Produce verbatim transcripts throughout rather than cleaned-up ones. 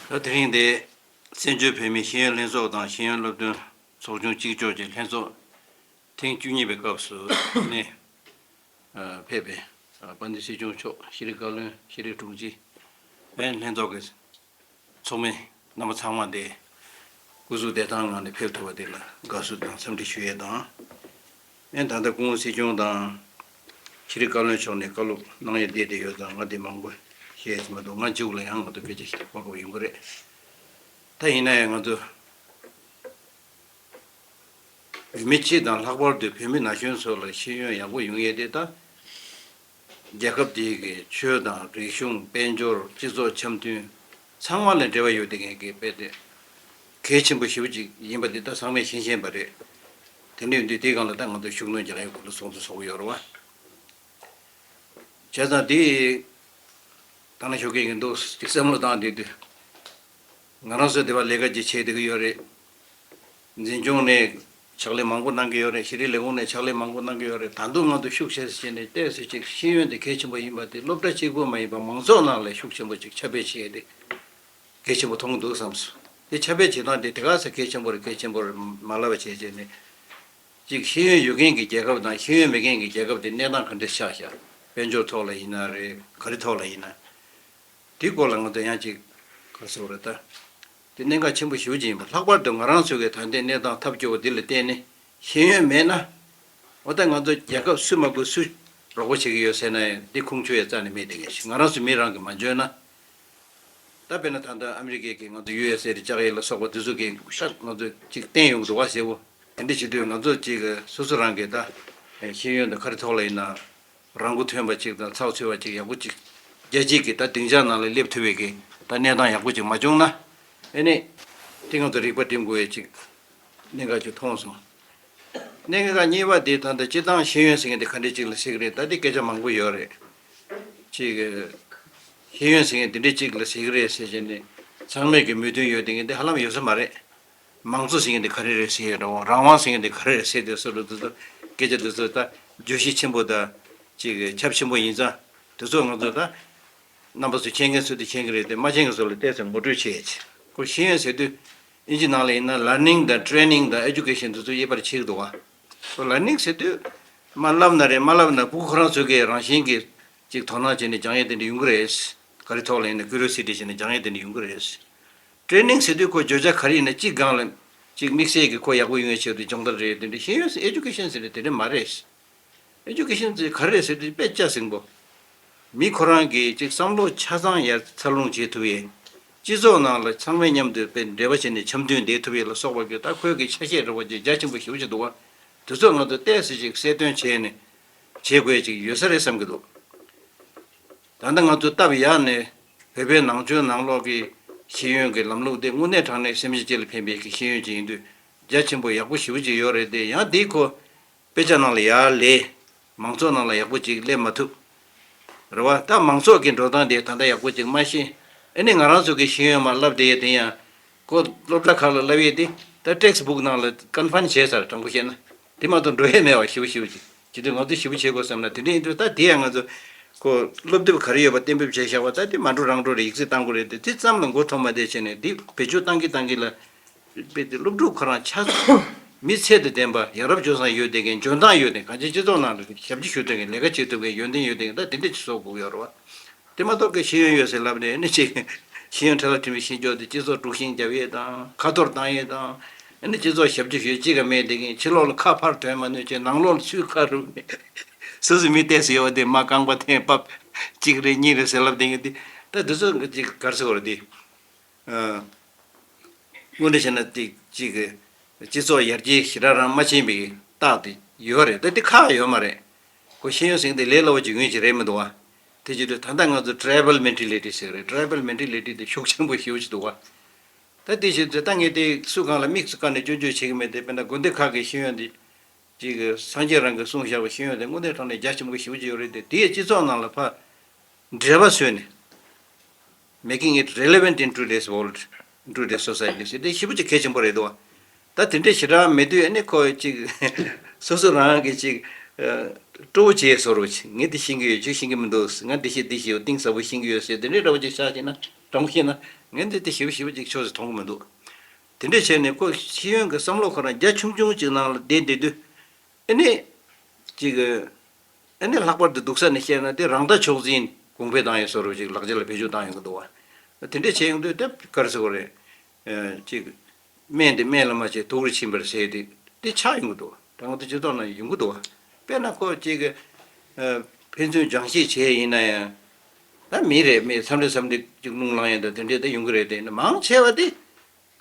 ད་དེ་རིང་འདི་བཙན་བྱོལ་བོད་མིའི་ཤེས་ཡོན་ལྷན་ཚོགས་དང་ཤེས་ཡོན་སློབ་སྟོན་ཚོགས་ཆུང་གཅིག་ལྕོགས་ཀྱི་ལྷན་ཚོགས་ཐེངས་བཅུ་གཉིས་པའི་སྐབས་སུ་ནས་ཕེབས་པའི་དཔལ་ལྡན་སྲིད་སྐྱོང་མཆོག་ཤེས་རིག་བཀའ་བློན། ཤེས་རིག་དྲུང་ཆེ། ལྷན་ཚོགས་ཀྱི་ཚོགས་མི་རྣམ་པ་ཚང་མ་འདི་སྐུ་གཟུགས་བདེ་ཐང་ངང་ནས་ཕེབས་ཐུབ་པ་དེ་ལ་དགའ་བསུ་དང་འཚམས་འདྲི་ཞུ་ཡས་དང་། ཨེ་ད་ལྟ་སྐུ་ངོ་སྲིད་སྐྱོང་དང་ཤེས་རིག་བཀའ་བློན་མཆོག་ནས་བཀའ་སློབ་གནང་ཡས་བསྡད་དེ་ཡོད་ཙང་། ང་དེ་མང་པོ་བཤད་ཀྱི་མ་འདུག་ང་མཇུག་ལ་ཡང་ང་ཚོ་སྐད་ཆ་བཤད་གོ་སྐབས་ཡོང་གི་རེད། ད་ཡིན་ན་ཡང་ང་ཚོ་བོད་མི་སྤྱི་དང་ལྷག་པར་དུ་བོད་མི་ན་གཞོན་ཚོ་ལ་ཤེས་ཡོན་ཡག་པོ་ཡོང་ཡས་དེ་ད། རྒྱལ་ཁབ་དེའི་གི་ཆོས་དང་རིག་གཞུང་། དཔལ་འབྱོར། སྤྱི་ཚོགས་འཆམ་མཐུན་ཚང་མ་ལ་འབྲེལ་བ་ཡོད་དེ་ངེས་ཀྱི་དཔེ་དེ་གལ་ཆེན་པོ་ཞེ་པོ་ཅིག་ཡིན་པ་འདི་ད་ཚང་མས་ཤེས་བཞིན་པ་རེད། དེ་འདྲ་ཡིན་དུས་དེའི་སྒང་ལ་ད་ང་ཚོ་ཤུགས་སྣོན་རྒྱག་ཡག་སྐོར་ལ་ཚོགས་འདུ་ཚོགས་ཀྱི་ཡོད་རེད་བ། བྱས་ཙང་དེ་ད་ནང་ཞུ་མཁན་གྱི་འདུག་ཅིག་བསམ་བློ་བཏང་བསྡད་དུས། ང་རང་ཚོ་དེ་བ་ལས་ཀ་ཅིག་བྱས་བསྡད་ཀྱི་ཡོད་རེད། འཛིན་སྐྱོང་ནས་ཕྱག་ལས་མང་པོ་གནང་གི་ཡོད་རེད། ཤེས་རིག་ལས་ཁུངས་ནས་ཕྱག་ལས་མང་པོ་གནང་གི་ཡོད་རེད། ད་དུང་ང་ཚོ་ཤུགས་ཆེ་ཙམ་བྱས་ནས་ཏོག་ཙམ་ཅིག་ཤེས་ཡོན་དེ་གལ་ཆེན་པོ་ཡིན་པ་དེ་སློབ་གྲྭ་གཅིག་པུ་མ་ཡིན་པར་མང་ཚོགས་ནང་ལ་ཤུགས་ཆེན་པོ་ཅིག་ཁྱབ་སྤེལ་བྱས་ཏེ་གལ་ཆེན་པོ་མཐོང་གི་འདུག་བསམ་སོང་། དེ་ཁྱབ་སྤེལ་བྱེད་སྟངས་དེ་དེ་ག་ཚོད་གལ་ཆེན་པོ་རེད། གལ་ཆེན་པོ་རེད་མ་ལབ་པ་བྱས་བྱས་ནས། ཅིག་ཤེས་ཡོན་ཡོད་མཁན་གྱི་རྒྱལ་ཁབ་དང་ཤེས་ཡོན་མེད་མཁན་གྱི་རྒྱལ་ཁབ་དེ་གནས་སྟངས་ག་འདྲ་ཆགས་ཤག་དཔལ་འབྱོར་ཐོག་ལ་ཡིན་ན་རེད། ག་རེ་ཐོག་ལ་ཡིན་ན། དེའི་སྐོར་ལ་ང་ཚོ་ཡང་ཅིག་ག་རེ་ཟེར་དགོས་རེད་ད། དེ་གནད་འགག་ཆེན་པོ་ཞེ་པོ་ཅིག་ཡིན་པ། ལྷག་པར་དུ་ང་རང་ཚོ་གི་ད་ལྟའི་གནས་སྟངས་ཐབས་སྐྱོ་བོ་འདི་ལ་བརྟེན་ནས་ཤེས་ཡོན་མེད་ན། འོ་ད་ང་ཚོ་རྒྱལ་ཁབ་སུས་མ་དགོས་སུས་རོགས་པ་བྱེད་ཀྱི་ཡོད་ཟེར་ན་ཡང་འདི་ཁུངས་འཁྱོལ་ཡ་རྩ་ནས་མེད་དེ། ངས་ང་རང་ཚོ་མི་རང་གིས་མ་འཇོན་ན། ད་དཔེར་ན་ད་ལྟ་ཨ་མི་རི་ཀའི་གི་ང་ཚོ་ཡུ་ཨེས་ཨེ་རེད། ལྕགས་ཡལ་ལ་སོགས་པ་དེ་ཚོ་གི་ཤག་ང་ཚོ་ཅིག་བསྟན་ཡོང་གི་འདུག་བ་ཟེར་བོ། དེ་འདྲ་བྱེད་དུས་ང་ཚོ་ཅིག་སོ་སོ་རང་གིས་ད་ཤེས་ཡོན་དང་ག་རེ་ཐོག་ལ་ཡིན་ན། རང་མགོ་ཐོན་པ་ཅིག་དང་ཚགས་ཚུད་པ་ཅིག་ཡག་པོ་ཅིག་རྒྱལ་སྤྱིའི་གི་ད་སྡིངས་ཆ་ནང་ལ་སླེབས་ཐུབ་པའི་གི་ད་གནས་སྟངས་ཡག་པོ་ཅིག་མ་བྱུང་ན། ཨེ་ནས་དེ་ང་ཚོ་རིག་པ་སྒྲིམ་དགོས་ཡས་ཅིག་གནད་འགག་ཅིག་མཐོང་སོང་། གནད་འགག་གཉིས་པ་དེ་ད་ལྟ་སྤྱིར་བཏང་ཤེས་ཡོན་ཟེར་མཁན་དེ་ག་འདྲ་ཅིག་ལ་ཟེར་གི་རེད། ད་དེ་སྐད་ཆ་མང་པོ་ཡོད་རེད། ཅིག་ཤེས་ཡོན་ཟེར་མཁན་དེ་འདྲ་ཅིག་ལ་ཟེར་གི་རེད་ཟེར་བྱས་ནས་ཚང་མས་གི་མོས་མཐུན་ཡོད་དེ་མཁན་དེ་ཧ་ལམ་ཡོད་ས་མ་རེད། མང་གཙོ་ཟེར་མཁན་དེ་ག་རེ་རེད་ཟེར་ཡོད་འགྲོ། རང་དབང་ཟེར་མཁན་དེ་ག་རེ་རེད་ཟེར་དུས་སོ་རུ་དེ་ཚོ་སྐད་ཆ་དེ་ཚོ་ད་བརྗོད་གཞི་ཆེན་པོ་དང་ཅིག་ཁྱབ་ཆེན་པོ་ཡིན་ཙང་། དེ་ཚོ་ང་ཚོ་ད་རྣམ་པ་ཚོ་མཁྱེན་མཁན་ཚོ་དེ་མཁྱེན་གི་རེད་དེ། མ་མཁྱེན་མཁན་ཚོ་ལ་ཏོག་ཙམ་ངོ་སྤྲོད་བྱེད་ཡས་ཅིག་ཁོ་ཤེས་ཡོན་ཟེར་དུས་ཨིན་ཇི་ནང་ལ་ཡིན་ན་learning དང་training དང་education དེ་ཚོ་དབྱེ་བ་ཕྱེ་གི་འདུག་བ། ཁོ་learning ཟེར་དུས་མ་བསླབ་ན་རེད། མ་བསླབ་ན་ཕྲུ་གུ་ཁོ་རང་ཚོ་གི་རང་བཞིན་གྱི་ཅིག་དོ་སྣང་བྱས་ནས་སྦྱང་ཡས་དེ་འདྲ་ཡོང་གི་རེད། ག་རེ་ཐོག་ལ་ཡིན་ན་curiosity བྱས་ནས་སྦྱང་ཡས་དེ་འདྲ་ཡོང་གི་རེད། training ཟེར་དུས་ཁོ་བརྗོད་བྱ་ག་རེ་ཡིན་ན་གཅིག་སྒང་ལ་གཅིག་དམིགས་བསལ་གྱི་ཁོ་ཡག་པོ་ཡོང་ཡའི་ཆེད་དུ་སྦྱོང་བརྡར་རེད། དེ་འདྲ་ཤེས་ཡོན་ཟེར་education ཟེར་ནས་དེ་འདྲ་མ་རེད། education ཟེར་ག་རེ་རེད་ཟེར་དུས་དཔེ་ཆ་ཟིང་པོ། མི་ཁོ་རང་གིས་གཅིག་བསམ་བློ་ཆ་ཚང་ཡར་འཚར་ལོངས་བྱེད་ཐུབ་ཡས། སྤྱི་ཚོགས་ནང་ལ་ཚང་མས་མཉམ་དུ་དཔེ་འབྲེལ་བ་བྱས་ནས་འཆམ་མཐུན་བསྡད་ཐུབ་ཡས་ལ་སོགས་པ་གི་ད་ཁོའི་གི་ཆ་ཤས་རེ་བ་ཅིག་རྒྱ་ཆེན་པོ་ཞེ་པོ་ཅིག་འདུག་བ། དེ་ཚོ་ང་ཚོ་ཏོག་ཙམ་ཅིག་གསལ་སྟོན་བྱས་ནས་བྱེད་དགོས་ཅིག་ཡོད་ས་རེད་བསམ་གི་འདུག་ད་ལྟ་ང་ཚོ་སྟབས་ཡག་ནས་བོད་པའི་ནང་ཆོས་ནང་ལོགས་ཀྱི་ཤེས་ཡོན་གྱི་ལམ་ལུགས་དེ་དངོས་གནས་དྲང་གནས་སེམས་ཅན་སྤྱི་ལ་ཕན་པའི་གི་ཤེས་ཡོན་ཅིག་ཡིན་དུས་རྒྱ་ཆེན་པོ་ཡག་པོ་ཞེ་པོ་ཅིག་ཡོད་རེད་དེ། ཡང་དེ་ཁོ་དཔེ་ཆ་ནང་ལ་ཡར་ལས་མང་ཚོགས་ནང་ལ་ཡག་པོ་ཅིག་སླེབས་མ་ཐུབ། རེད་བ། ད་མང་ཚོགས་ཀྱི་འགྲོ་སྟངས་དེ་ད་ལྟ་ཡག་པོ་ཅིག་མ་ཤེས། ཨ་ནི་ང་རང་ཚོ་གི་ཤེས་ཡོན་མར་བསླབ་བསྡད་ཡས་དེ་ཡང་ཁོ་སློབ་གྲྭ་ཁག་ལ་བསླབ་ཡས་དེ་ད་text book ནང་ལ་confine བྱས་ཚར། དྲང་པོ་བཤད་ན་དེ་མ་གཏོགས་འགྲོ་ཡས་མེད་བ། ཞེ་པོ་ཞེ་པོ་ཅིག་བྱེད་དུས་ང་ཚོ་ཞེ་པོ་བྱེད་དགོས་བསམ་ན། དེ་འདྲ་ཡིན་དུས་ད་དེ་ཡང་ང་ཚོ་ཁོ་སློབ་དེབ་ག་རེ་ཡོད་པ་གཏན་འབེབས་བྱས་བཞག་པ་ད་དེ་མ་འགྲོ་རང་འགྲོ་རེད། ཡིག་ཚད་བཏང་དགོས་རེད་དེ། དེ་ཙམ་ལ་མགོ་འཐོམ་མ་བསྡད་བྱས་ནས་དེ་བེད་སྤྱོད་བཏང་གི་བཏང་གི་ལ། དཔེ་དེ་སློབ་ཕྲུག་ཁོ་རང་ཆ་ཚང་མི་ཚད་དང་ལྡན་པ། ཡ་རབས་སྤྱོད་བཟང་ཡོད་བསྡད་མཁན། འཇོན་ཐང་ཡོད་བསྡད་མཁན། གང་ཅི་སྤྱི་ཚོགས་ནང་ལ་ཞབས་ཕྱི་ཞུ་ཐུབ་མཁན། ལས་ཀ་བྱེད་ཐུབ་མཁན། ཡོན་ཏན་ཡོད་བསྡད་མཁན། ད་དེ་འདྲ་ཅིག་བཟོ་དགོས་ཀྱི་ཡོད་རེད་བ། དེ་མ་གཏོགས་ཀྱི་ཤེས་ཡོན་ཡོད་ཟེར་ལབ་ནས་ཨ་ནི་ཅིག་ཤེས་ཡོན་ཁྲ་ལ་ཐིམ་པའི་ཤེས་འཇོག་དེ་སྤྱི་ཚོགས་དཀྲུག་ཤིང་རྒྱབ་ཡས་དང་ཁ་གཏོར་བཏང་ཡས་དང་། ཨ་ནི་སྤྱི་ཚོགས་ཞབས་ཕྱི་ཞུ་ཡས་གཅིག་ཀ་མེད་བསྡད་མཁན། ཕྱི་ལོགས་ལ་ཁ་ཕར་དོན་མ་ནུས་བྱས་ནང་ལོགས་ལ་ཚུར་ཁ་རུབ་ནས་སོ་སོའི་མི་ཏོག་ཙམ་ཡོད་པ་དེ་མར་རྐང་པ་འཐེན་ཕབ། གཅིག་རེ་གཉིས་རེ་ཟེར་ལབ་བསྡད་མཁན་དེ། ད་དེ་ཚོ་ཅིག་ག་རེ་ཟེར་དགོས་རེད་དེ། ཨ། དངོས་གནས་བྱས་ན་དེ་གཅིག་གི་སྤྱི་ཚོགས་ཡར་རྒྱས་ཞེ་དྲག་རང་མ་ཕྱིན་པའི་རྟགས་དེ་ཡོད་རེད། ད་དེ་ཁག་ཡོད་མ་རེད། ཁོ་ཤེས་ཡོན་ཟེར་མཁན་དེ་ལས་སླ་བོ་ཅིག་ཡོང་གི་རེད་མི་འདུག་བ། དེ་བྱེད་དུས་ད་ལྟ་ང་ཚོ་tribal mentality ཟེར་རེད། tribal mentality དེ་ཤུགས་ཆེན་པོ་ཞེ་པོ་ཅིག་འདུག་བ། ད་དེ་བྱེད་དུས་ད་ངས་དེ་སུ་གང་ལ་དམིགས་སུ་བཀར་ནས་སྐྱོན་བརྗོད་བྱེད་ཀྱི་མེད་དེ། དཔེར་ན་དགོན་སྡེ་ཁག་གི་ཤེས་ཡོན་དེ་ཅིག་སངས་རྒྱས་རང་གིས་གསུངས་བཞག་པའི་ཤེས་ཡོན་དེ་དངོས་གནས་དྲང་གནས་རྒྱ་ཆེན་པོ་ཞེ་པོ་ཅིག་ཡོད་རེད་དེ། དེ་ཡི་སྤྱི་ཚོགས་ནང་ལ་ཕར་འབྲེལ་བ་བཟོས་ནས། making it relevant in today's world, in today's society ཟེར་དེ་ཞེ་པོ་ཅིག་གལ་ཆེན་པོ་རེད་འདུག་བ། ད་དེ་འདྲ་ཞེ་དྲག་མེད་དུས་ཨ་ནི་ཁོ་ཅིག་སོ་སོ་རང་གི་ཅིག་ཨ་སྤྲོ་བོ་བྱས་བཟོ་རོགས་ཅིག་ངས་འདི་ཤེས་ཀྱི་ཡོད། ཁྱོད་ཤེས་ཀྱི་མི་འདུག་ང་འདི་ཤེས་འདི་ཤེས་ཡོད། གཏིང་ཟབ་པོ་ཤེས་ཀྱི་ཡོད་ཟེར་དེ་འདྲའི་འདྲ་བོ་ཅིག་ཆགས་ཤེ་ན། དྲང་པོ་བཤད་ན་ ངས་འདི་དེ་ཞིབ་ཞིབ་ཅིག་ཕྱོགས་སུ་མཐོང་གི་མི་འདུག་དེ་འདྲས་བྱས་ནས་ཁོ་ཤེས་ཡོན་གྱི་བསམ་བློ་ཁོ་རང་རྒྱ་ཆུང་ཆུང་ཅིག་ནང་ལ་བསྡད་བསྡད་དུས། ཨེ་ནས་ཅིག་ཨེ་ནས་ལྷག་པར་དུ་སྡུག་ས་ནས་བཤད་ན་དེ་རང་ལྟ་མཆོག་འཛིན་གོང་འཕེལ་བཏང་ཡས་བཟོ་འདྲ་ཅིག་ལག་ཆ་ལ་བེད་སྤྱོད་བཏང་ཡོང་གི་འདུག་བ། དེ་འདྲས་བྱས་ཡོང་དུས་དེ་ག་རེ་ཟེར་དགོས་རེད། ཅིག་སྨན་དེ་སྨན་ལ་མ་བྱས་དུག་རུ་ཕྱིན་པར་ཟེར་དེ་དེ་ཆགས་ཡོང་གི་འདུག་ད་ང་ཚོ་སྤྱི་ཚོགས་ནང་ཡོང་གི་འདུག་བ། དཔེར་ན་ཁོ་ཅིག་ཕན་ཚུན་སྦྱང་བཤད་བྱས་ཡིན་ན་ཡང་། ད་མི་རེད། མི་མཚམས་རེ་མཚམས་རེ་ཅིག་རླུང་ལངས་ཡས་དང་དེ་འདྲས་ད་ཡོང་གི་རེད། དེ་ནི་མང་ཆེ་བ་དེ་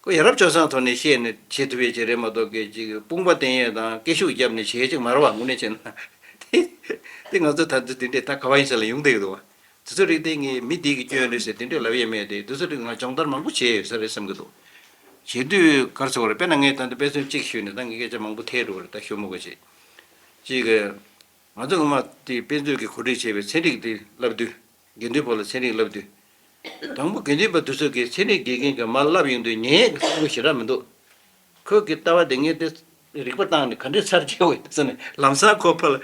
ཁོ་ཡ་རབས་སྤྱོད་བཟང་ཐོག་ནས་བཤད་ནས་བྱེད་ཐུབ་ཡས་ཅིག་རེད་མ་གཏོགས་སྐད་ཅིག་དཔུང་པ་བསྟན་ཡས་དང་སྐད་ཤུགས་བརྒྱབ་ནས་བྱེད་ཡས་ཅིག་མ་རེད་བ། དངོས་གནས་བྱས་ན་དེ་དེ་ང་ཚོ་ད་དུང་དེ་འདྲས་ད་ག་བ་ཡིན་ས་ལ་ཡོང་བསྡད་ཀྱི་འདུག་བ། དེ་ཚོ་རིགས་དེ་ངས་མི་དེ་གི་སྐྱོན་རེད་ཟེར་དེ་འདྲས་ལབ་ཡས་མེད་དེ། དེ་ཚོ་རིགས་ང་སྦྱོང་བརྡར་མང་པོ་བྱས་ཡོད་ས་རེད་བསམ་གྱི་འདུག་བྱེད་དུས་ག་རེ་ཟེར་བ་རེད། དཔེར་ན་ངས་ད་ལྟ་དཔེ་མཚོན་གཅིག་ཞུས་ནས་ད་ངས་སྐད་ཆ་མང་པོ་ཐལ་འགྲོ་བ་རེད། ད་ཞུ་མི་དགོས་བྱས། གཅིག་གི་ང་ཚོ་སྔོན་མ་དེ་དཔེ་མཛོད་ཀྱི་གོ་སྒྲིག་བྱས་པའི་ཚན་རིག་དེ་བསླབ་དུས། དགེ་འདུན་པ་ལ་ཚན་རིག་བསླབ་དུས། དང་པོ་དགེ་འདུན་པ་དེ་ཚོ་གིས་ཚན་རིག་དགེ་རྒན་གྱིས་མར་བསླབ་ཡོང་དུས་ཉན་ཡས་ཀྱི་བསམ་བློ་ཞེ་དྲག་མི་འདུག་ཁོ་གི་ལྟ་བ་དེ་ངས་དེ་རིག་པ་བཏང་ནས་ག་འདྲས་ཚར་བཅད་འོས་ཟེར་ནས་ལམ་སང་ཁོ་ཕར་ལ་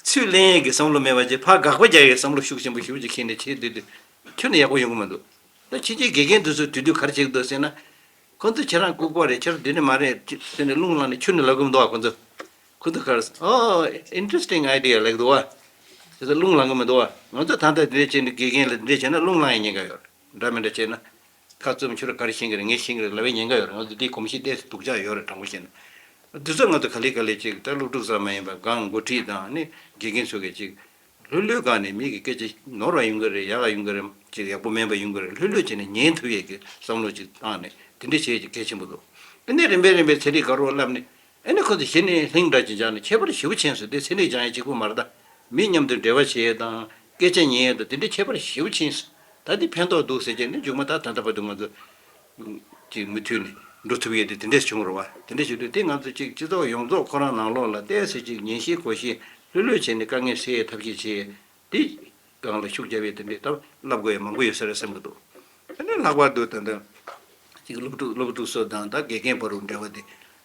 ཚུར་ལེན་ཡས་ཀྱི་བསམ་བློ་མེད་པ་བྱས། ཕར་དགག་པ་རྒྱག་ཡས་བསམ་བློ་ཤུགས་ཆེན་པོ་ཞེ་པོ་ཅིག་འཁྱེར་ནས་བྱས་དུས་དེ་ཁྱོན་ནས་ཡག་པོ་ཡོང་གི་མི་འདུག་ད་ཕྱིན་ཆད་དགེ་རྒན་དེ་ཚོ་དེ་དུས་ག་རེ་བྱེད་ཀྱི་འདུག་ཟེར་ན། ཁོ་ཚོ་ཁྱེད་རང་ལྐུགས་པ་རེད། ཁྱེད་རང་དེ་ནས་མ་རེད་ཟེར་ནས་རླུང་ལངས་ནས་ཁྱོན་ནས་ལབ་གི་མི་འདུག་བ། ཁོ་ཚོ། ཁོ་ཚོ་ག་རེ། ཨོ། Interesting idea ལབ་འདུག་བ། དེ་ཚོ་རླུང་ལངས་གི་མི་འདུག་བ། ང་ཚོ་ད་ལྟ་དེ་འདྲས་བྱས་ནས་དགེ་རྒན་ལ་དེ་འདྲས་བྱས་ན་རླུང་ལངས་ཡས་ཉེན་ཁ་ཡོད་རེད། འདྲ་མི་འདྲ་བྱས་ན། ཁ་བཙུམ། ཁྱོད་རང་ག་རེ་ཤེས་ཀྱི་རེད། ངས་ཤེས་ཀྱི་རེད་ལབ་ཡས་ཉེན་ཁ་ཡོད་རེད། ང་ཚོ་དེའི་གོམས་གཤིས་ཏོག་ཙམ་སྡུག་ཅག་ཡོད་རེད། དྲང་པོ་བཤད་ན། དེ་ཚོ་ང་ཚོ་ག་ལེ་ག་ལེ་ཅིག་ད་སློབ་ཕྲུག་ཙམ་མ་ཡིན་པ་སྒང་འགོ་ཁྲིད་དང་ནི་དགེ་རྒན་ཚོ་གིས་ཅིག་ལྷོད་ལྷོད་སྒང་ནས་མི་གི་སྐད་ཆ་ནོར་བ་ཡོང་གི་རེད། ཡག་ག་ཡོང་གི་རེད། ཅིག་ཡག་པོ་མིན་པ་ཡོང་གི་རེད། ལྷོད་ལྷོད་བྱས་ནས་ཉན་ཐུབ་ཡས་ཀྱི་བསམ་བློ་ཅིག་བཏང་ནས་དེ་འདྲ་བྱེད་ཡས་ཀྱི་གལ་ཆེན་པོ་འདུག་དེ་ནས་རིམ་པས་རིམ་པས་ཚན་རིག་དགའ་རོགས་བསླབ་ནས། ཨ་ནི་ཁོ་ཚོ་གཞི་ནས་ལྷིང་འདྲ་ཅིག་སྦྱངས་ནས་ཁྱད་པར་ཞེ་པོ་ཕྱིན་སོང་། དེ་ཚན་རིག་སྦྱང་ཡས་གཅིག་པུ་མ་རེད་ད། མི་མཉམ་དུ་འབྲེལ་བ་བྱེད་ཡས་དང་སྐད་ཆ་ཉན་ཡས་དང་དེ་འདྲ་ཁྱད་པར་ཞེ་པོ་ཕྱིན་སོང་། ད་དེ་ཕན་ཐོགས་འདུག་ཟེར་གྱི་ནི་མཇུག་མ་ད་ད་ལྟ་བར་དུ་ང་ཚོ་ཅིག་མུ་མཐུད་ནས་འགྲོ་ཐུབ་ཡས་དེ་དེ་འདྲས་བྱུང་རེད་བ། དེ་འདྲས་བྱེད་དུས་དེ་ང་ཚོ་ཅིག་སྤྱི་ཚོགས་ཡོངས་རྫོགས་ཁོ་རང་ནང་ལོགས་ལ་ཏོག་ཙམ་ཅིག་ཉན་ཤེས་གོ་ཤེས་ལྷོད་ལྷོད་བྱས་ནས་དཀའ་ངལ་སེལ་ཡས་ཐབས་ཤེས་བྱེད་ཡས་དེ་སྒང་ལ་ཤུགས་རྒྱབ་ཡས་དེ་འདྲས་ད་བསླབ་དགོས་ཡས་མང་པོ་ཡོད་ས་རེད་བསམ་གྱི་འདུག་ཨ་ནི་ལྷག་པར་དུ་ད་ལྟ་ཅིག་སློབ་ཕྲུག་སློབ་ཕྲུག་ཚོ་དང་ད་དགེ་རྒན་བར་དུ་འབྲེལ་བ་དེ།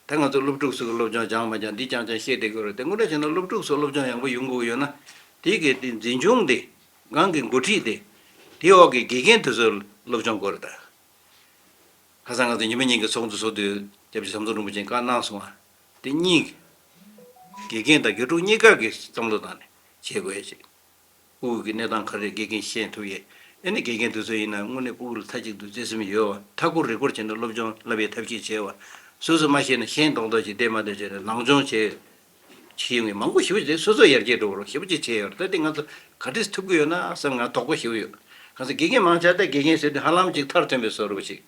ད་ང་ཚོ་སློབ་ཕྲུག་ཚོ་གི་སློབ་སྦྱོང་སྦྱངས་མ་སྦྱངས་འདི་རྐྱང་རྐྱང་བཤད་བསྡད་དགོས་རེད་དེ། དངོས་གནས་བྱས་ན་སློབ་ཕྲུག་ཚོ་སློབ་སྦྱོང་ཡག་པོ་ཡོང་དགོས་ཡོད་ན། དེ་གི་དེ་འཛིན་སྐྱོང་དེ། སྒང་གི་འགོ་ཁྲིད་དེ། དེའི་འོག་གི་དགེ་རྒན་དེ་ཚོ་སློབ་སྦྱོང་དགོས་རེད་ད། ཁ་སང་ང་ཚོ་ཉི་མ་གཉིས་ཀྱི་ཚོགས་འདུ་ཚོགས་དུས་སྐྱབས་རྗེ་ཟམ་གདོང་རིན་པོ་ཆེས་བཀའ་གནང་སོང་བ། དེ་གཉིས། དགེ་རྒན་དང་དགེ་ཕྲུག་གཉིས་ཀ་གི་བསམ་བློ་བཏང་ནས་བྱེད་དགོས་ཡ་ཅིག་ཕྲུ་གུ་གི་གནས་སྟངས་ག་རེ་དགེ་རྒན་ཤེས་ཐུབ་ཡས། ཨ་ནི་དགེ་རྒན་དེ་ཚོ་ཡིན་ན་དངོས་གནས་ཕྲུ་གུ་ལ་མཐའ་གཅིག་ཏུ་བརྩེ་སེམས་ཡོད་བ། མཐའ་འཁོར་རེ་འཁོར་བྱས་ནས་སློབ་སྦྱོང་བསླབ་ཡས་ཐབས་ཤེས་བྱས་བ། སོ་སོ་མ་ཤེས་ན་ཤེས་མདོག་མདོག་ཅིག་བལྟས་མ་བལྟས་བྱས་ནས་ནང་སྦྱོང་བྱས། བྱེད་ཡོང་གི་མང་པོ་ཞེ་པོ་ཅིག་སོ་སོ་ཡར་རྒྱས་འགྲོ་བར་ཞེ་པོ་ཅིག་བྱས་ཡོད་རེད། ད་དེ་ང་ཚོ་ག་འདྲས་ཐུབ་ཀྱི་ཡོད་ན་བསམ་ང་དོགས་པ་ཞེ་པོ་ཡོད། གང་ཟེར་དགེ་རྒན་མང་ཆེ་ད་དགེ་རྒན་ཟེར་དུས་ཧ་ལམ་ཅིག་མཐར་ཐོན་པའི་བཟོ་འདྲ་ཅིག་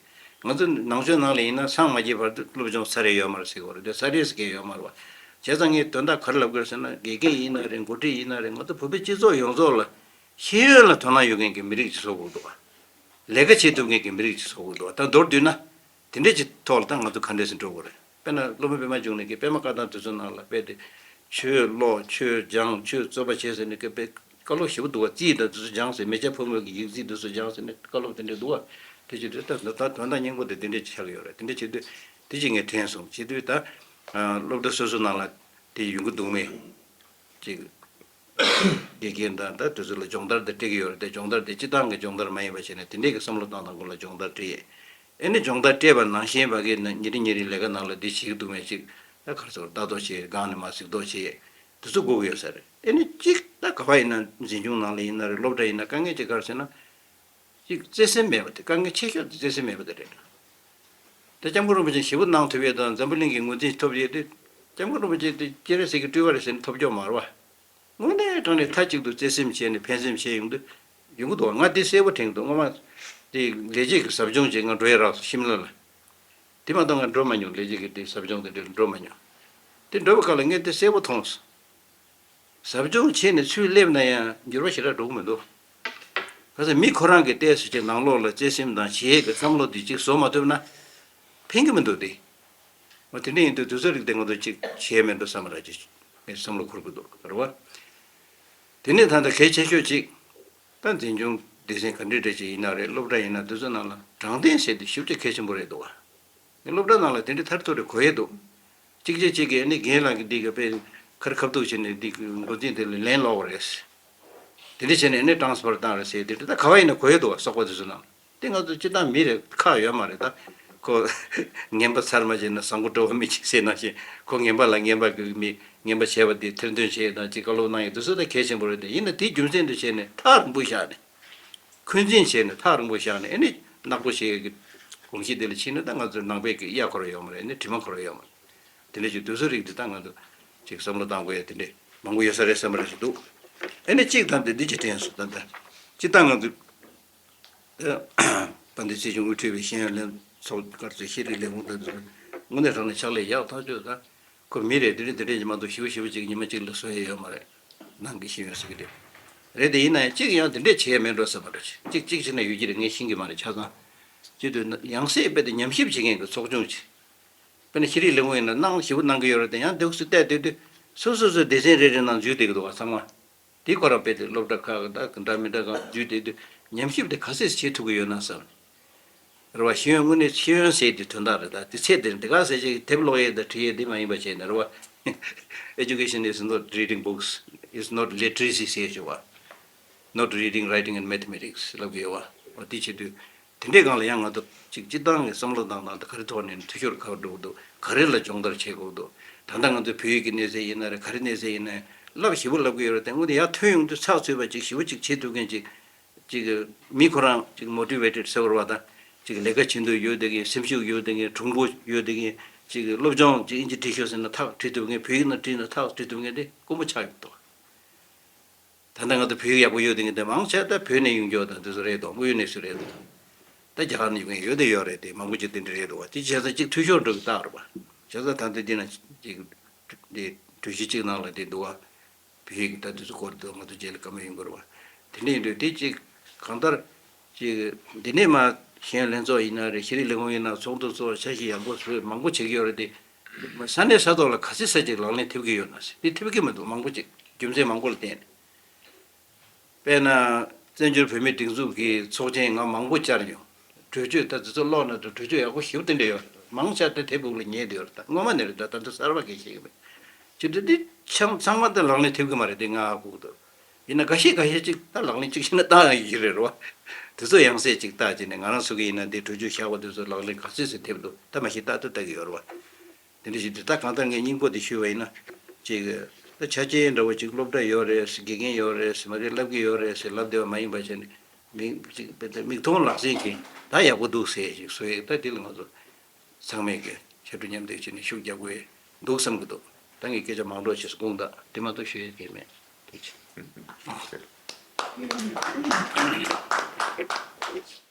ང་ཚོ་ནང་ཆོས་ནང་ལ་ཡིན་ན་སངས་མ་རྒྱས་བར་དུ་སློབ་སྦྱོང་ཚར་རེ་ཡོད་མ་རེད་ཟེར་གྱི་ཡོད་རེད་དེ། ཚར་རེ་ཟེར་གྱི་ཡོད་མ་རེད་བ། བྱས་ཙང་ངས་དོན་དག་ག་རེ་ལབ་དགོས་ཟེར་ན། དགེ་རྒན་ཡིན་ན་རེད། འགོ་ཁྲིད་ཡིན་ན་རེད། ང་ཚོ་བོད་པའི་སྤྱི་ཚོགས་ཡོངས་རྫོགས་ལ་ཤེས་ཡོན་ལ་དོ་སྣང་ཡོད་མཁན་གྱི་མི་རིགས་ཅིག་བཟོ་དགོས་འདུག་བ། ལས་ཀ་བྱེད་ཐུབ་མཁན་གྱི་མི་རིགས་ཅིག་བཟོ་དགོས་འདུག་བ། ད་མདོར་བསྡུས་ན། དེ་འདྲས་ཀྱི་ཐོག་ལ་ད་ང་ཚོ་ག་འདྲས་སེ་འགྲོ་དགོས་རེད། དཔེར་ན་སློབ་དཔོན་པད་མ་འབྱུང་གནས་ཀྱི་པད་མ་བཀའ་ཐང་དེ་ཚོ་ནང་ལ་དཔེ་དེ། ཆོས་ཀློག་ཆོས་སྦྱང་ཆོས་རྩོད་པ་བྱེད་ཟེར་ནས་ཀྱི་དཔེ་བཀའ་སློབ་ཞེ་པོ་འདུག་བ། རྩིས་དང་དེ་ཚོ་སྦྱང་ཟེར། མེ་བྱ་ཕོ་མོ་གི་ཡིག་རྩིས་དེ་ཚོ་སྦྱང་ཟེར་ནས་བཀའ་སློབ་དེ་འདྲས་འདུག་བ། དེ་བྱེད་དུས་ད་ད་དོན་དག་སྙིང་པོ་དེ་དེ་འདྲས་ཆགས་ཡོད་རེད། དེ་འདྲས་བྱེད་དུས་དེ་ཅིག་ངས་དྲན་སོང་། བྱེད་དུས་ད་སློབ་གྲྭ་སོ་སོ་ནང་ལ་དེ་ཡོང་གི་འདུག་མེད། ཅིག་དགེ་རྒན་དང་ད་དེ་ཚོ་ལ་སྦྱོང་བརྡར་དེ་སྤྲད་ཀྱི་ཡོད་རེད་དེ། སྦྱོང་བརྡར་དེ་སྤྱི་བཏང་གི་སྦྱོང་བརྡར་མ་ཡིན་པ་བྱས་ནས་དེ་འདྲས་ཀྱི་བསམ་བློ་བཏང་སྟངས་སྐོར་ལ་སྦྱོང་བརྡར་སྤྲད་ཡས། ཨེ་ནི་སྦྱོང་བརྡར་སྤྲད་པ་ནང་བཞིན་བ་གི་ན་ཉིན་རེ་ཉིན་རེ་ལས་ཀ་ནང་ལ་འདི་བྱེད་ཀྱི་འདུག་མེད་ཅིག་ད་ག་རེ་ཟེར། ལྟ་རྟོག་བྱེད། སྒང་ནས་མར་གཟིགས་རྟོག་བྱེད། དེ་ཚོ་དགོས་ཀྱི་ཡོད་ས་རེད། ཨེ་ནི་གཅིག་ད་ག་པར་ཡིན་ན་འཛིན་སྐྱོང་ནང་ལ་ཡིན་ན་རེད། སློབ་གྲྭ་ཡིན་ན་དཀའ་ངལ་ཅིག་ག་རེ་ཟེར་ན། གཅིག་བརྩེ་སེམས་མེད་པ་དེ། དཀའ་ངལ་ཆེ་ཤོས་དེ་བརྩེ་སེམས་མེད་པ་དེ་རེད། དེ་སྐྱབས་མགོན་རིན་པོ་ཆེ་ཞེ་པོ་གནང་ཐུབ་ཡས་དང་འཛམ་བུ་གླིང་གི་ངོས་འཛིན་ཐོབ་ཡས་དེ། སྐྱབས་མགོན་རིན་པོ་ཆེ་དེ་སྤྱན་རས་གཟིགས་ཀྱི་སྤྲུལ་པ་རེད་ཟེར་ནས་ཐོབ་ཀྱོག་མ་རེད་བ། དངོས་གནས་དྲང་གནས་མཐའ་གཅིག་ཏུ་བརྩེ་སེམས་བྱས་ནས་ཕན་སེམས་བྱས་ཡོང་དུས་ཡོང་གི་འདུག་ང་དེ་གསལ་པོ་དྲན་གྱི་འདུག་སྔོན་མ་དེ་ལས་བྱེད་ཀྱི་ཟབ་སྦྱོང་བྱས་ང་འགྲོ་ཡས་རག་སོང་ཤིམ་ལ་ལ། དེ་མ་གཏོགས་ང་འགྲོ་མ་མྱོང་། ལས་བྱེད་ཀྱི་དེ་ཟབ་སྦྱོང་དེ་འདྲ་འགྲོ་མ་མྱོང་། དེ་འགྲོ་བའི་སྐབས་ལ་ངས་དེ་གསལ་པོ་མཐོང་སོང་། ཟབ་སྦྱོང་བྱས་ནས་ཚུར་སླེབས་ན་ཡང་འགྱུར་བ་ཞེ་དྲག་འགྲོ་གི་མི་འདུག་ག་ཚོད་མི་ཁོ་རང་གི་ཏོག་ཙམ་ཅིག་ནང་ལོགས་ལ་བརྩེ་སེམས་དང་བྱེད་ཡས་ཀྱི་བསམ་བློ་དེ་ཅིག་བཟོ་མ་ཐུབ་ན་ཕན་གྱི་མི་འདུག་སྟེ། འོ་དེ་འདྲ་ཡིན་དུས་དུས་ཚོད་རིགས་དེ་ང་ཚོ་ཅིག་བྱས་མེད་འགྲོ་བསམ་པ་ར་ཅིག་ངས་བསམ་བློ་འཁོར་གྱི་འདུག་རེད་བ། དེ་ནས་ད་ལྟ་གལ་ཆེ་ཤོས་ཅིག་ད་འཛིན་སྐྱོང་སྡེ་ཚན་ག་འདྲ་འདྲ་ཅིག་ཡིན་ན་རེད། སློབ་གྲྭ་ཡིན་ན་དེ་ཚོ་ནང་ལ་དྲང་བདེན་ཟེར་དེ་ཞེ་པོ་ཅིག་གལ་ཆེན་པོ་རེད་འདུག་བ། ངས་སློབ་གྲྭ་ནང་ལ་དེ་འདྲའི་ཐར་ཐོར་རེ་གོ་ཡས་འདུག་གཅིག་རྗེས་གཅིག་གིས་ནི་རྒན་ལགས་ཀྱིས་འདི་ག་པའི་ཁར་ཁ་ཐུག་བྱས་ནས་འདི་གི་འགོ་འཛིན་དེ་ལ་ལན་སློག་པ་རེད། དེ་འདྲ་བྱས་ནས་ནི་ཊཱན་སི་ཕར་བཏང་རེད་ཟེར། དེ་འདྲ་ད་ག་བ་ཡིན་ན་གོ་ཡས་འདུག་བ། ཚོགས་པ་དེ་ཚོ་ནང་། དེ་ང་ཚོ་སྤྱིར་བཏང་མི་རེ་ཁག་ཡོད་མ་རེད་ད། ཁོ་ངན་པ་ཚར་མ་བྱས་ན་བཟང་པོ་འགྲོ་བ་མི་ཅིག་ཟེར་ནང་བཞིན། ཁོ་ངན་པ་ལ་ངན་པ་གི་མི་ངན་པ་བྱས་པ་དེ་ཐེར་འདོན་བྱས་དང་ཅིག་བཀའ་སློབ་གནང་ཡོད་དུས་ཚོད་ད་གལ་ཆེན་པོ་རེད་དེ། ཡིན་ན་དེ་རྒྱུ་མཚན་དུ་བྱས་ནས་ཐག་རིང་པོ་བཞག་ནས། འཁོན་འཛིན་བྱས་ནས་ཐག་རིང་པོ་བཞག་ནས། ཨེ་ནི་ནག་པོ་བྱེད་ཀྱི་གོམས་གཤིས་དེ་ལ་ཕྱིན་ན་ད་ང་ཚོའི་ནང་པའི་གི་གཡའ་འཁོར་ཡོད་མ་རེད། ཨེ་ནི་དྲི་མ་འཁོར་ཡོད་མ་རེད། དེ་འདྲ་ཞིག་དུས་ཚོད་རིགས་དེ་ད་ང་ཚོ་ཅིག་བསམ་བློ་བཏང་དགོས་ཡ་དེ་འདྲ་མང་པོ་ཡོད་ས་རེད་བསམ་པ་རེད་ཞིག་འདུག་ཨེ་ནི་གཅིག་ད་འདི་འདི་ཅིག་དྲན་སོང་ད་ལྟ། སྤྱིར་བཏང་ང་ཚོ་དཔལ་ལྡན་སྲིད་སྐྱོང་དབུ་ཁྲིད་པའི་ཤེས་ཡོན་ལྷན་ཚོགས་སྐབས་སུ་ཤེས་རིག་ལས་ཁུངས་དང་དེ་ཚོ་དངོས་གནས་དྲང་གནས་ཕྱག་ལས་ཡག་ཐག་ཆོད་ད། ཁོ་མི་རེ་འདི་འདྲ་འདི་འདྲ་ཅིག་མ་གཏོགས་ཞེ་པོ་ཞེ་པོ་ཅིག་ཉི་མ་གཅིག་ལ་བཟོ་ཡས་ཡོད་མ་རེད། ནང་གི་ཤེས་ཡོན་ཟེར་གི་དེ་རེད་དེ། ཡིན་ན་ཡང་གཅིག་ཡང་དེ་འདྲས་བྱས་མེད་འགྲོ་ཟེར་བ་འདྲ་ཅིག་གཅིག་གཅིག་བྱས་ན་ཡོད་ཀྱི་རེད། ངས་ཤེས་ཀྱི་མ་རེད། ཆ་ཚང་གཅིག་དུས་ཡང་སྲིད་དཔེ་དེ་ཉམས་ཞིབ་བྱེད་མཁན་གྱི་ཚོགས་ཆུང་ཅིག་དཔེར་ན་ཤེས་རིག་ལས་ཁུངས་ཡིན་ན་གནང་ཞེ་པོ་གནང་གི་ཡོད་རེད་དེ། ཡང་འདུག་སེ་བལྟས་བསྡད་དུས་སོ་སོ་སོའི་སྡེ་ཚན་རེ་རེ་ནང་འཛུལ་བསྡད་ཀྱི་འདུག་བ། ཚང་མ་དེ་ཁོ་རང་དཔེ་དེ་སློབ་གྲྭ་ཁག་གི་ད་འདྲ་མི་འདྲ་གང་འཛུལ་བསྡད་དུས་ཉམས་ཞིབ་དེ་ག་ཚད་བྱེད་ཐུབ་ཀྱི་ཡོད་ན་བསམ། རེད་བ། ཤེས་ཡོན་དངོས་གནས་ཤེས་ཡོན་ཟེར་དེ་དོན་དག་རེད། ད་དེ་ཚད་དེ་འདི་ག་ཟེར་ཅིག་དེབ་ཀློག་ཡས་དང་འབྲི་ཡས་དེ་མ་ཡིན་པ་བྱས་ནས་རེད་བ། Education is not reading books, is not literacy ཟེར་ཞུ་བ། Not reading, writing and mathematics ལབ་ཀྱི་ཡོད་བ། འོ་དེ་བྱེད་དུས་དེ་འདྲའི་སྒང་ལ་ཡང་ང་ཚོ་ཅིག་སྤྱིར་བཏང་གི་བསམ་བློ་བཏང་སྟངས་དེ་ག་རེ་ཐོག་ནས་འཐུས་ཤོར་ག་པར་འགྲོ་གི་འདུག་ག་རེ་ལ་སྦྱོང་བརྡར་བྱེད་དགོས་འདུག་ད་ལྟ་ང་ཚོ་བོད་ཡིག་གི་གནས་ཚད་ཡིན་ན་རེད། ག་རེ་གནས་ཚད་ཡིན་ན་རེད། ལབ་ཞེ་པོ་ལབ་ཀྱི་ཡོད་རེད་དེ། དངོས་དེ་ཡར་ཐོན་ཡོང་དུས་ཚགས་ཚུད་པ་ཅིག་ཞེ་པོ་ཅིག་བྱེད་ཐུབ་མཁན་ཅིག་ཅིག་མི་ཁོ་རང་ཅིག་མོ་ཊི་ཝེ་ཊེཌ་ཟེར་བ་རེད་བ། ད་ཅིག་ལས་ཀ་བྱེད་འདོད་ཡོད་བསྡད་མཁན། སེམས་ཤུགས་ཡོད་བསྡད་མཁན། གྲུང་པོ་ཡོད་བསྡད་མཁན། ཅིག་སློབ་སྦྱོང་ཅིག་ཨིན་ཇི་བྲིས་ཤོག་ཟེར་ན་ཐག་བྲིས་ཐུབ་མཁན། བོད་ཡིག་ནང་བྲིས་ན་ཐག་བྲིས་ཐུབ་མཁན་དེ་དཀོན་པོ་ཆགས་ཡོད་འདུག་ད་ལྟ་ང་ཚོ་བོད་ཡིག་ཡག་པོ་ཡོད་བསྡད་མཁན་དེ་མང་ཆེ་ད་བོད་ནས་ཡོང་རྒྱུ་དང་དེ་ཚོ་རེད་འདུག་དངོས་ཡོད་གནས་ཚུལ་རེད་འདུག་ད་རྒྱ་གར་ནས་ཡོང་མཁན་ཡོད་དེ་ཡོད་རེད་དེ། མང་པོ་ཅིག་དེ་འདྲ་རེད་འདུག་བ། དེ་བྱས་ཙང་ཅིག་འཐུས་ཤོར་འགྲོ་གི་རྟགས་རེད་པ། བྱས་ཙང་ད་ལྟ་འདི་ན་ཅིག་འདི་གྲོས་གཞི་གཅིག་ནང་ལ་དེ་འདུག་བ། བོད་ཡིག་ད་དུས་ཚོད་འགོར་འདུག་ང་ཚོ་རྗེས་ལ་བཀའ་མོལ་ཡོང་དགོས་རེད་བ། དེ་འདྲ་ཡིན་དུས་དེ་གཅིག་གང་ལྟར་གཅིག་འདི་ནས་མ་ཤེས་ཡོན་ལྷན་ཚོགས་ཡིན་ན་རེད། ཤེས་རིག་ལས་ཁུངས་ཡིན་ན་ཚོགས་འདུ་ཚོགས་འཆར་གཞི་ཡག་པོ་བཟོས་མང་པོ་བྱེད་ཀྱི་ཡོད་རེད་དེ། ས་གནས་ས་ཐོག་ལ་ག་ཚོད་ཙམ་ཅིག་ལག་ལེན་ཐེབས་ཀྱི་ཡོད་ན་ཟེར། དེ་ཐེབས་ཀྱི་མི་འདུག་མང་པོ་ཅིག་རྒྱུ་མཚན་མང་པོ་ལ་བརྟེན་ནས། དཔེར་ན་བཙན་བྱོལ་བོད་མིའི་སྒྲིག་འཛུགས་ཀྱི་ཚོགས་ཆེན་ང་མང་པོ་བཅར་མྱོང་། གྲོས་ཆོད་ད་དེ་ཚོ་ཀློག་ན་ད་གྲོས་ཆོད་ཡག་པོ་ཞེ་པོ་དེ་འདྲ་ཡོད་རེད། མང་ཆེ་ད་དེབ་འོག་ལ་ཉལ་བསྡད་ཡོད་རེད། ད་སྔོན་མ་ནས་རེད། ད་ད་ལྟ་གསར་པ་གང་ཡང་ཤེས་ཀྱི་མེད། ཅི་འདྲ་འདི་ཚང་ཚང་མ་ད་ལག་ལེན་ཐེབས་ཀྱི་མ་རེད། དེ་ང་ཧ་གོ་གི་འདུག་ཡིན་ན་འགའ་ཤས་འགའ་ཤས་ཅིག་ད་ལག་ལེན་ཅིག་བྱས་ན་བཏང་ཡག་ཡོད་ཀྱི་རེད་རོ། དེ་ཚོ་ཡང་སེ་ཅིག་བལྟ་བྱས་ནས། ང་རང་ཚོ་གི་ཡིན་ན་འདི་གྲོས་ཆོད་བཞག་པ་དེ་ཚོ་ལག་ལེན་ག་ཚོད་ཙམ་ཐེབས་འདུག་ད་མ་གཞི་ལྟ་ད་ལྟ་གི་ཡོད་རེད་བ། དེ་འདྲ་ཞིག་འདི་ད་གང་ལྟར་ངས་སྙིང་པོ་དེ་ཞུས་པ་ཡིན་ན། ཅིག་ད་ཆ་རྐྱེན་འདྲ་བོ་ཅིག་སློབ་གྲྭ་ཡོད་རེད་ཟེར། དགེ་རྒན་ཡོད་རེད་ཟེར། མ་གི་བསླབ་ཀྱི་ཡོད་རེད་ཟེར་ལབ་བསྡད་པ་མ་ཡིན་པ་བྱས་ནས། མིག་ཅིག་དཔེ་ད་མིག་མཐོང་ལག་ཟིན་གྱིས་ད་ཡག་པོ་འདུག་ཟེར་ཞིག་བཟོ་ཡས། ད་དེ་ལ་ང་ཚོ་ཚང་མས་ཀྱི་ཕྱར་གྲུ་མཉམ་འདེགས་བྱས་ནས་ཤུགས་རྒྱག་དགོས་འདུག་བསམ་གྱི་འདུག་ད་ངས་སྐད་ཆ་མང་དྲགས་བྱས་སོང་། དགོངས་དག་དེ་མ་གཏོགས་ཞུ་ཡས་གང་ཡང་མེད། ཐུགས་རྗེ་ཆེ།